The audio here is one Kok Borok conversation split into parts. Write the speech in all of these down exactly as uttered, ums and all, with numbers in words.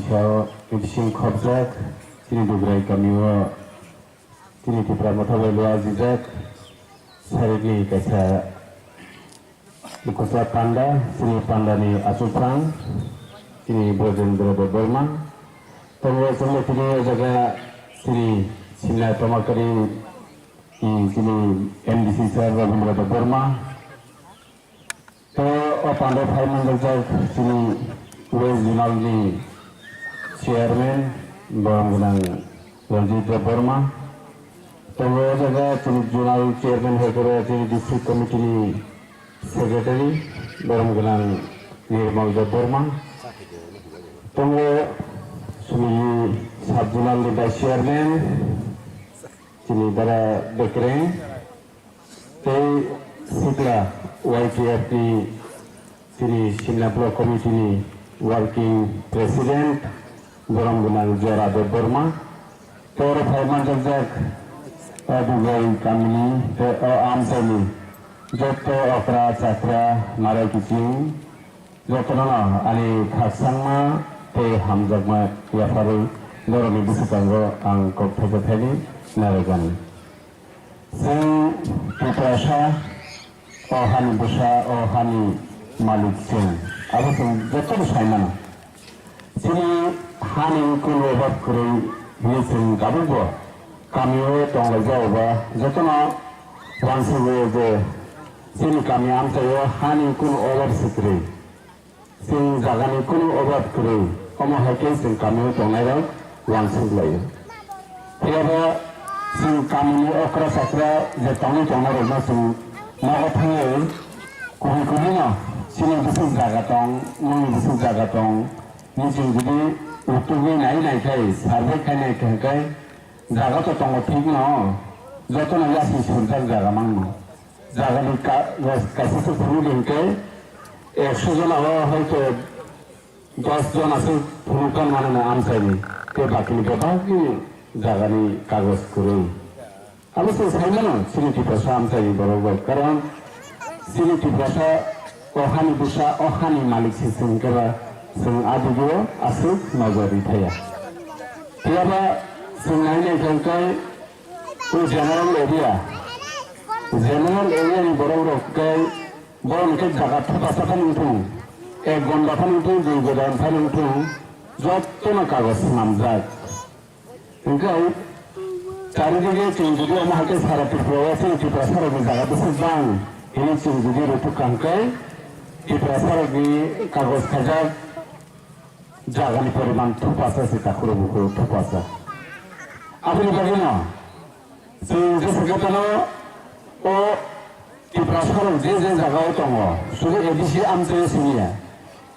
Bising khobjak, chini Dugrai kamio, chini Tipra Motha bai lua jijak, sarikni kaisa Lukusa panda, chini pandani achukphang, chini Brojendra Debbarma. Tongo chwngno tini o jaga chini Simna Tomakari, chini M D C sir Rabindra Debbarma. To o panda phai manjakjak chini West Zonal ni chairman, borom gwnang Ranjit Debbarma. Tongo o jaga chini zonal chairman hai khe chini district committee ni secretary, borom gwnang Nirmal Debbarma. Tongo chini sub zonal ni vice chairman, chini Dara Bekreng. Tei sikla Y T F ni chini Simna Block Committee ni Working President, borom gwnang Jora Debbarma, tei oro phai manjakjak o Dugai kamini tei o amchaini joto okra chakra narai kiching jotono ani khakchangma tei hamjakma yapharwi norokni bwskango ang kok thaisa thaini narwkani. Chwng Tiprasa, o hani bwsa, o hani malik chwng. Abo chwng jotono sai mano. Chini hani kunu obab kwrwi hwnwi chwng tabukbo kamio tonglaijao ba jotono uansukgo je chini kami amchaio hani kunu obab se kwrwi. Chwng jagani kunu obab kwrwi, omo hai khe chwng kamio tongnairok uansuk laio. Phiya ba chwng kamini okra chakra je tongwi tongnairokno chwng nogo thangwi kubui kubui no chini bwswk jaga tong, nini bwswk jaga tong, ni chwng jodi utugwi nai nai khai survey khai nai khai khai jaga to tongo thik no, jotono yasi surjak jaga mangno. Jagani ka-, kaisa se phunuk hwnkhe ekso jona o hoito dos jona se phunuk kan mano na amchaini, tei bakini bebakni jagani kagoj kwrwi. Abo se sai mano chini Tiprasa amchaini borok bai, karon chini Tiprasa o hani bwsa, o hani malik se chwng khe ba chwng a digio aswk nojor ri thaya. Phiya ba chwng nai nai khe hwnkhe o general area, general area ni borok rok khe borok ni khe jaga thupasa phano wngthung, ek gonda phano wngthung, dui gonda phano wngthung, jotono kagoj swnamjak. Hwnkhe charidige chwng jodi omo hai khe sara Tripura o chini Tiprasa rokni jaga bwswk bang hwnwi chwng jodi rwthuk kha hwnkhe Tiprasa rokni kagoj khaijak jagani poriman thupasa se takhuro bukhuro thupasa. Aboni bagwino chwng jesa khe phano o Tiprasa rok je je jaga o tongo, sudu A D C amchai siniya.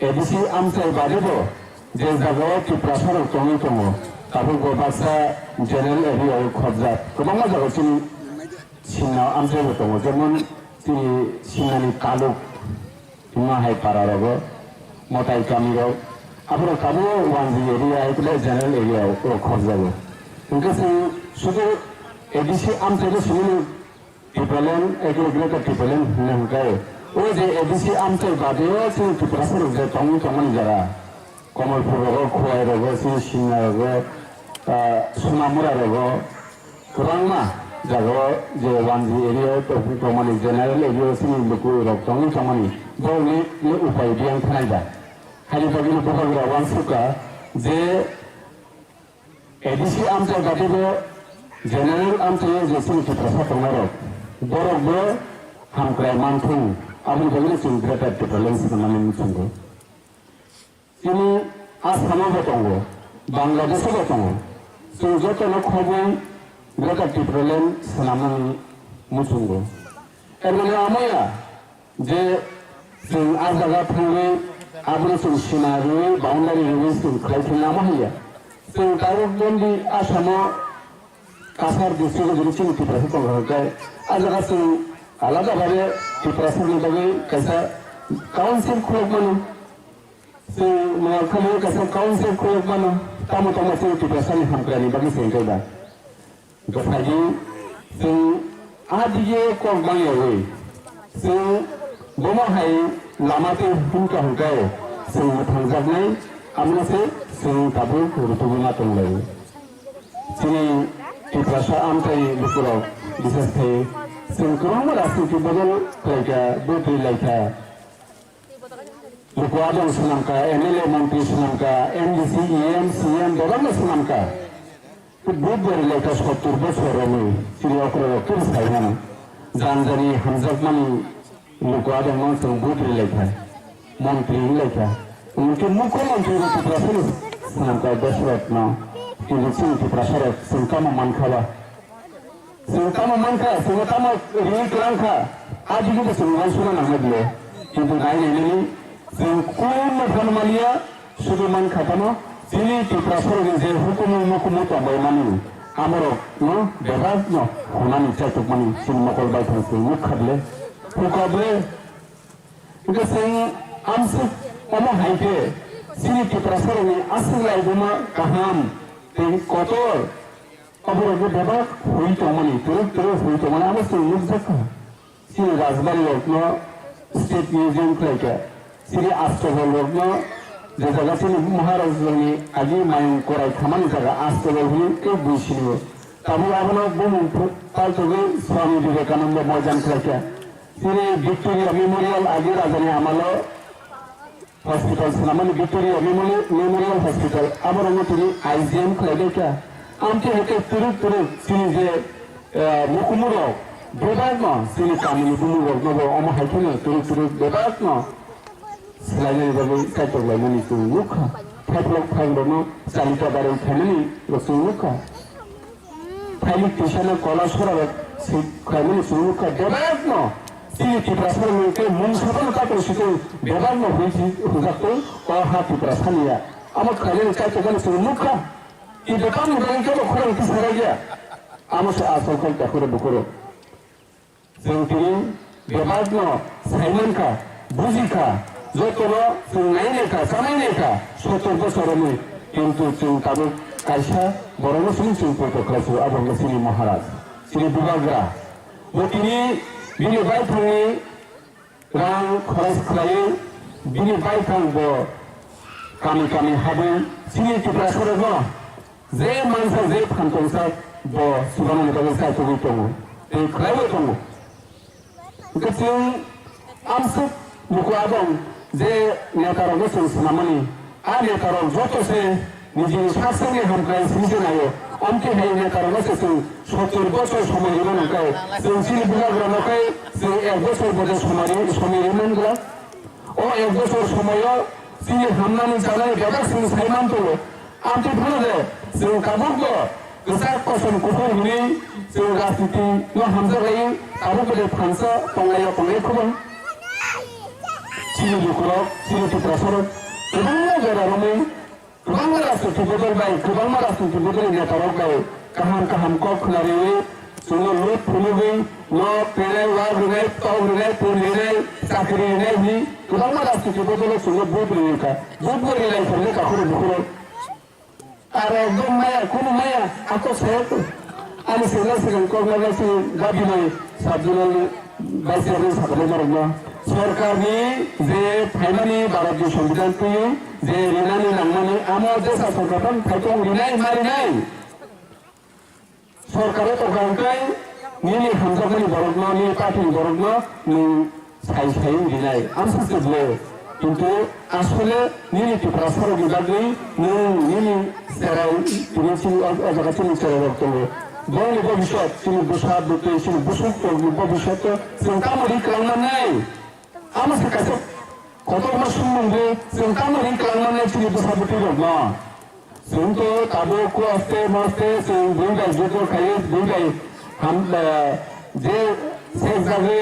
A D C amchai badi bo je jaga o Tiprasa rok tongwi tongo, tabuk bo baksa general area o khobjak. Kwbangma jaga chini Simna amchai bo tongo, jemon chini Simnani Kaluk, Hima hai para rogo, Motai kami rok, aborok tabuk one G area hai khe general area o khobjago. Hwnkhe chwng sudu A D C amchai no simi Tipraland, ekre Greater Tipraland hwnwi hwnkhe, o je A D C amchai bade o chini Tiprasa rok je tongwi tongmani jaga, Kamalpur rogo, Khowai rogo, chini Simna rogo, ah, Sonamura rogo, kwbangma jaga o je one G area o tong-, tongmani, general area o chini luku rok tongwi tongmani, borokni ni upai biyang thanai ba. Haini bagwino bubagra uansukha je A D C amchai bade bo general amchai o je chini Tiprasa tongnai rok, borok bo hamkrai manthung, aboni bagwino chwng Greater Tipraland swnamani muchungo. Chini Assam o bo tongo, Bangladesh o bo tongo, chwng jotono khobwi Greater Tipraland swnamani muchungo. Ermani amaya, je chwng a jaga thangwi abono chwng sima rwui, boundary rwui chwng khlai thangna ma haiya. Chwng tabuk bondi Assam o Cachar district o jodi chini Tiprasa tongo hwnkhe, a jaga chwng alada bhabe Tiprasa ni bagwi kaisa council khuluk mano. Chwng Noakhali o kaisa council khuluk mano. Tamo tamo chini Tiprasa ni hamkrai ni bagwi chwng khe ba. Bwsagi chwng a dige kok bangyawi chwng bomo hai lama tei himkha hwnkhe chwng mwthangjaknai, abono se Chwng tabuk rutugwi ma tonglaio. Chini Tiprasa amchai lukurok, bises khe chwng kwbangma rajniti bodol khlaikha, vote rwi laikha. Luku adong swnamkha, M L A montri swnamkha, M D C, E M, C M bebakno swnamkha. Vote rwi laikha sottur bosor romwi, chini okrorok kebo sai mano. Jani jani hamjakmani luku adongno chwng vote rwi laikha, montri wng laikha. Hwnkhe mukhyamantri bo Tiprasani swnamkha Dashrathno, kintu chini Tiprasarok chwng tamo mankha ba? Chwng tamo mankha, chwngno tamo ri kwlangkha, a digini chwng uansukna nangnai bile. Kintu nai nainani chwng kunno phano maliya, sudu mankha phano chini Tiprasarokni je hukumu mukumu tongbaimani, amorokno bebakno hwnani chaitukmani chini mokol baithang chwng nukha bile, hukha bile. Hwnkhe chwng amswk omo hai khe chini Tiprasarokni aswk laibuma kaham tei kotor. Oborokno bebak hui tongmani, twrwk twrwk hui tongmani abo chwng nukjakha. Chini rajbari rokno, state museum khlaikha. Chini Astabol rokno, je jaga chini Maharaj rokni agi mayung korai khamani jaga Astabol hwnwi tei bui sinio. Tabuk abono bumung phu-, paltugwi Swami Vivekananda Moidan khlaikha. Chini Victoria Memorial agi rajani amalo hospital swnamani Victoria Memorial, Memorial Hospital, aborokno tini I G M khlaibaikha. Amtwi hai khe twrwk twrwk chini je, eh, mukumurok bebakno chini kamini bumuroknobo omo hai kheno twrwk twrwk bebakno swlainani bagwi kaitok laimani chwng nukha. Phaiphilok phairokno chalika barwi khaimani bo chwng nukha. Phailwk twisano kola sorarok se khlaimani chwng nukha bebakno. Chini Tiprasarokni tei mungsa phano takhuk sikung bebakno hwnwi hwnjak tong o ha Tiprasaniya. Amo khlainani kaitormani chwng nukha. Kintu tamni bagwi kebo khorang tisaraiya. Amo se asol kok takhurok bukhurok. Chwng tini bebakno saimankha, bujikha, jotono chwng nainaikha, chanainaikha, sottor bosor romwi, kintu chwng tabuk kaisa borokno simi chwng poito khlaisio, abo hwnkhe chini Maharaj, chini Bubagra. Bo tini bini baithangni rang khoros khlaiwi, bini baithang bo kami kami habwi chini Tiprasarokno je mansa je phan tongsa bo chubanani bagwi chaitugwi tongo tei khlaiwi tongo. Hwnkhe chwng amswk luku adong je netarokno chwng swnamani, a netarok joto se nijini sak sakni hamkrai simi se naio. Amtwi hai netarokno se chwng sottor bosor somoi rwmani hwnkhe chwng chini bubagrano khe chwng ek bosor bo je somoi rwi, somoi rwmani glak. O ek bosor somoio chini hamnani chanani bebak chwng sai man tongo. Amtwi phano de chwng tabukbo kwchak kosom kuphur hwnwi chwng rajniti no hamjaklaiwi tabukbo de thansa tonglaio tonglai khobang. Chini lukurok, chini Tiprasarok kwbangma jora romwi, kwbangma rajniti bodol bai, kwbangma rajniti bodolni netarok bai kaham kaham kok khwnariwi chwngno luk phunugwi nok rinai, wak rinai, tok rinai, pun rinai, chakri rinai hwnwi kwbangma rajniti bodolo chwngno vote rwi kha. Vote bo rilai phano takhurok bukhurok. Aro ekdom maya, kunu maya, ako saya tu. Ani sengla sengla kok laga si gabi mai sabjunal bai sabjunal sakale marokno. Sorkarni je phaimani Bharatni Songbidan twi je rinani nangmani amo jesa sorkar tong phaitong rinai ma rinai. Sorkaro tongkha hwnkhe nini hamjakmani borokno, nini partyni borokno nwng sai sai rinai, amsa se bwle. Kintu asole nini Tiprasarokni bagwi nwng nini cherai tini chini o, o jaga chini cherairok tongo. Bongni bobiswt chini bwsa bwtwi chini bwswk tongni bobiswt chwng tamo ri kwlangmannai? Amo se kaisa kotorma swngmung bo chwng tamo ri kwlangmannai chini bwsa bwtwi rokno. Chwng to tabuk koste moste chwng bwrwi bai joto khaio, bwrwi bai ham, eh, je sek jagwi,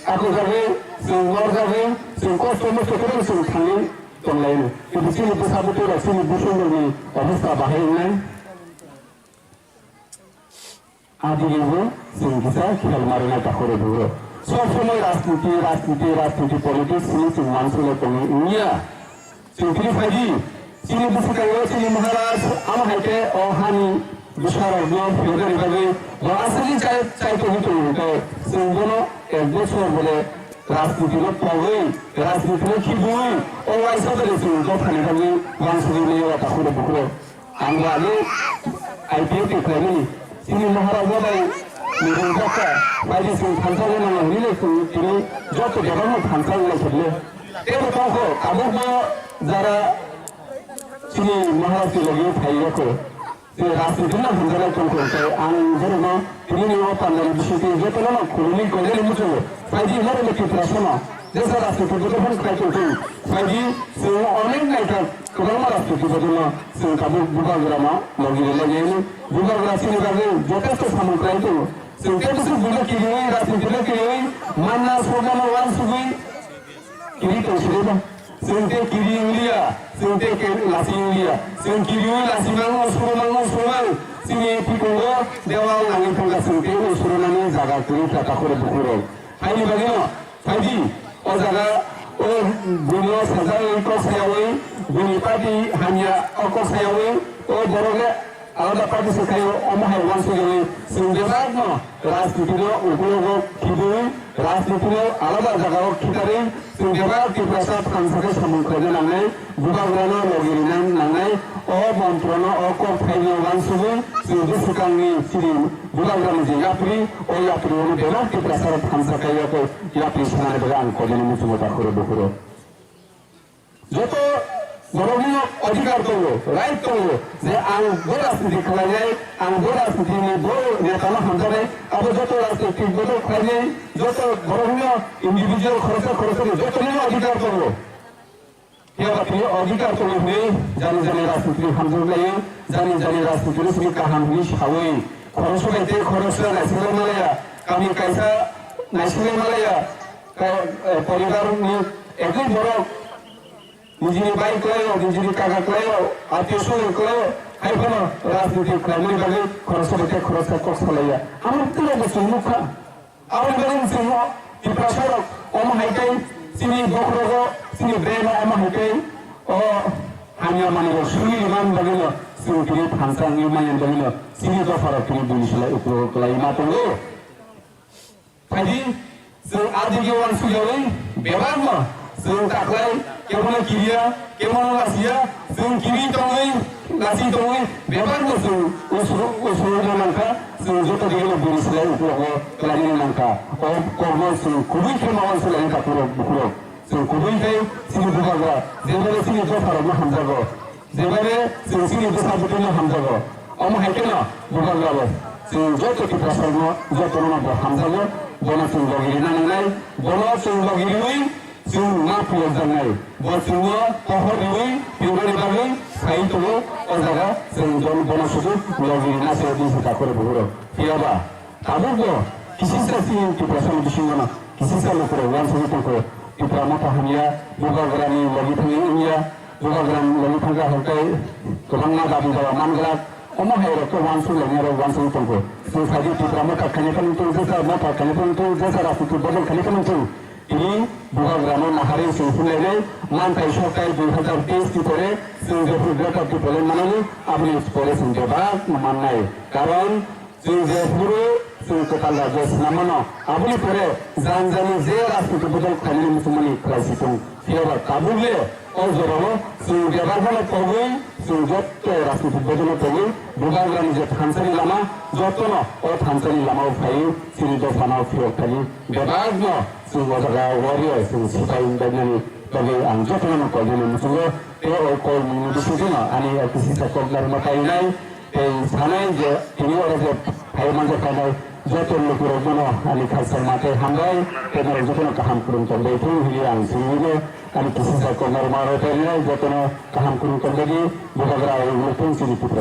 ako jagwi, chwng nor jagwi, chwng kosto mosto kwbang chwng thangwi tonglaino. Kintu chini bwsa bwtwi rok, chini bwswng rokni obostha bahai wngnai. Adilibo chwng kisa khel marinai takhoro buro. Sob somoi rajniti, rajniti, rajniti, politics hwnwi chwng uansuknai tongwi wngya. Chwng tini phaidi, chini bwswkango chini Maharaj, amo hai khe o hani bwsarokno philogani bagwi bo aswkni chai, chai tongwi tongo hwnkhe chwng bono ek bosor bole Rajniti no pogwi, rajniti no khibiwi, o waisa bai chwng dophani bagwi uansugwi maya takhuk rok bukhuk rok. Ang bo age I P F T khlaimani, chini Maharaja bai miring jakha, baidi chwng thansa wngmano hinwi le chwng tini joto bebakno thansa wnglaisakle. Teibo tongkho tabukbo jara chini Maharaj ni logi phai yakho. Je rajniti no hamjaknai tongkho, tei ang borokno tini ni o pandani bisingtwi jotono no khulumwi koinani muchungo. Phaidi norok Tiprasa no jesa rajniti bodol phano khlai tongthung. Phaidi chwng onek naithok kwbangma rajniti bodol no chwng tabuk Bubagra no logi rwlai nai. Bubagra chini bagwi jotesto samung khlai tongo. Chwng tei bwswk buino kiriwi, rajniti no kiriwi, manna sokmano uansugwi kiri tong siri ba. Chwng tei kiri wngya, chwng tei ke-, lasi wngya. Chwng kiriwi lasi mango, suru mango, suru mango. Chini pikungo dewal nangwi thangkha chwng tei o surunani jaga kwrwi kha takhuk rok bukhuk rok. Haini bagwino, phaidi, o jaga, o buino sajakwi kok sayawi, buini party hamya o kok sayawi, o borok le alada party se khaio, omo hai uansugwi chwng bebakno rajniti no uklogo khibiwi, rajniti no alada jagao khitarwi, chwng bebak Tiprasa thansa khe samung khlaina nangnai, Bubagra no logi rina nangnai, o montro no, o kok thai no uansugwi chwng bwswkangni chini Bubagra ni je yapri, o yapri o bebak Tiprasa rok thansa khe yakwi yapri sanani bagwi ang koinani muchungo takhuk rok bukhuk rok. Joto borokni odhikar tongo, right tongo, je ang bo rajniti khlainai, ang bo rajnitini bo netano hamjaknai, abo joto rajniti bodol khlainai, joto borokni individual khoroksa khoroksani jotonino odhikar tongo. Phiya ba tini odhikar tongo hwnwi jani jani rajnitini hamjak laio, jani jani rajnitini simi kaham hwnwi saui, khoroksa bai tei khoroksa naisinglai malaya, kami kaisa naisinglai malaya, ka-, eh, poribarni ekui borok Nijini bai kwlaio, nijini kaka kwlaio, atio swkang kwlaio, hai phano rajniti khlaimani bagwi khoroksa bai tei khoroksa kok salaiya. Amo twibo bo chwng nukha. Aboni bagwi chwng o Tiprasa rok omo hai tei chini bokhorogo, chini brain o omo hai tei o hamya manwi rok swngwi rimani bagwino chwng tini thansa wngwi manya bagwino chini dopha rok tini buini slai uklogo kwlai ma tongo. Phaidi, chwng a digi uansukyaui bebakno chwng taklai, kebono kiriya, kebono lasiya, chwng kiri tongwi, lasi tongwi bebakno chwng usru-, usrui nangkha, chwng joto digino bini slai uklogo kwlainani nangkha. O kokno chwng kubui khe ma uansuk laini takhurok bukhurok. Chwng kubui khe chini bubagra, jebole chini dopharokno hamjago. Jebole chwng chini bwsa bwtwino hamjago. Omo hai kheno bubagrabo chwng joto Tiprasarokno jotono bo hamjago. Bono chwng logi rina nangnai, bono chwng logi riwi chwng ma phiyokjaknai. Bo chwngno pohor riwi phiyoknani bagwi sai tongo. O jaga chwng bon-, bono sudu logi rina se bini saka kore buhuro. Phiya ba? Tabukbo kisisa chini Tiprasani bisingono kisisa lukurok uansugwi tongkho. Tipra Motha hamya, bubagrani logi thangwi wngya, bubagrani logi thangkha hwnkhe kwbangma dabi dawa mangwlak, omo hairokhe uansuk lainai rok uansugwi tongkho. Chwng phaidi Tipra Motha khainai phano wngthung, jesa Motha khainai phano wngthung, jesa rajniti bodol khainai phano wngthung. Tini bubagrano naharwi chwng phunlainai, manthai sokthai dui hazar teis ni pore chwng jephru Greater Tipraland manani, aboni pore chwng bebak mannai. Karon, chwng je phuru chwng kwtal rajyo swnam mano, aboni pore jani jani je rajniti bodol khlainani muchungmani khlaisitwng. Phiya ba tabuk le o jorao chwng bebak phano togwi, chwng joto rajniti bodolno togwi, bubagrani je thansani lama, jotono o thansani lamao phaiwi chini dophano phiyok thani bebakno chwng o jaga warrior chwng sipai wngbainani bagwi ang jotono koinani muchungo. Tei o koinani bisingtwi ani o kisisa kok narwkma kainai. Tei sanai je tini oro je phai manjak phainai joto lukurok bono ani khakchangma tei hambai tei norok jotono kaham kwrwng tongbai thung hwnwi ang sinigo ani kisisa kok narwkma rw phainai jotono kaham kwrwng tongbaidi bubagra rw thung chini Tripura.